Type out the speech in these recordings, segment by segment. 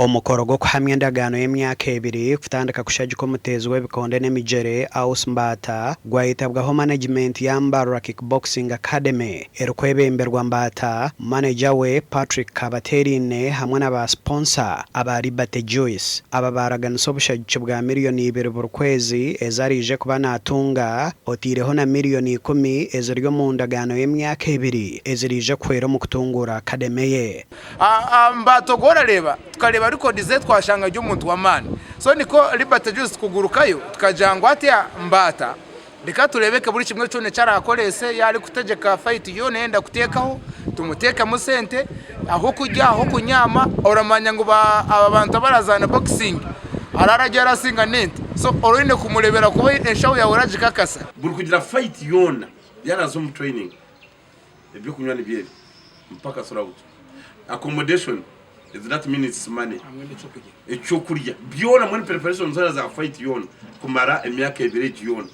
Omukoro gw'okuhamya endagaano y'emyaka ebiri kutandika kushagika omuteezi w'ebikonde n'emigyere, Aus Mbaata, gwayetabwaho manegimenti ya Mbarara Kickboxing Academy erikwebemberwa Mbaata, maneja we Patrick Kabatereine hamwe na ba siponsa aba Liberty Juice. Aba baaraganisa obushagiki bwa miriyoni ibiri buri kwezi ezi araije kuba naatunga otaireho na miriyoni ikumi eziri omu ndagaano y'emyaka ebiri eziraije kuhwera omu kutunguura akademi ye. Mbaata ogu orareeba tukareeba record ze twashanga ari omuntu w'amaani so nikwo Liberty Juice kugurukayo tukagira ngu hati Mbaata reka tureebeke buri kimwe kyona eki araakorese yaaba arikutegyeka fight yoona ei arenda kuteekaho tumuteekemu sente ah'okurya ah'okunyaama oramanya ngu aba bantu abarazaana boxing hariho aragiire arasinga n'ente so oraba oine kumureebera kuba enshaho yaawe oragikakasa. Buri kugira fight yoona yaraza omu training Ebyokunywa nibyo ebi mpaka throughout. Accommodation is that mean it's money. Ekyokurya byona mbwenu preparation zoona za fight yoona kumara emyaka ebiri egi yoona.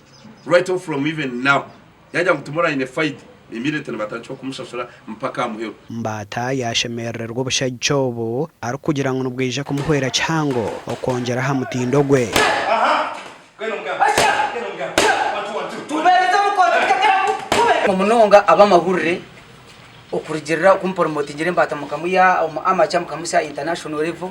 Right off from even now yagira ngu tomorrow aine fight immediately nibatandika kumushashura mpaka aha muheru. Mbaata yaashemerererwa obushagiki obu arikugira ngu nibwija kumuhwera kihango okwongyera aha mutindo gwe. Munonga ab'amahurire okurugiirira oku mporomotingire embaata mukamuiha omu amateur mukamuhitsya aha international level,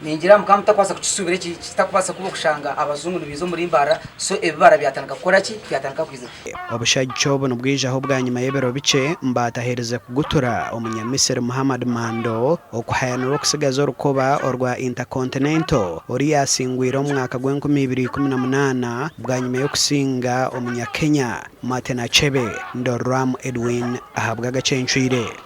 ningira mukaba mutakubaasa kukisuubira eki ekitakubaasa kuba okushanga abajungu nibaija omuri Mbarara so ebibara byatandika kukora ki? Byatandika kwija. Obushagiki obu nibwijaho bwanyima y'ebiro bikye Mbaata aherize kugutura Omunyamisiri Muhammad Mando okuhayanira okutsigaza orukoba orwa Intercontinental oru yaasingwire omu mwaka gw'enkumi ibiri ikumi na munaana bwanyima y'okusinga Omunyakenya Martin Achebe Ndorram Edwin ahabw'agacencwire.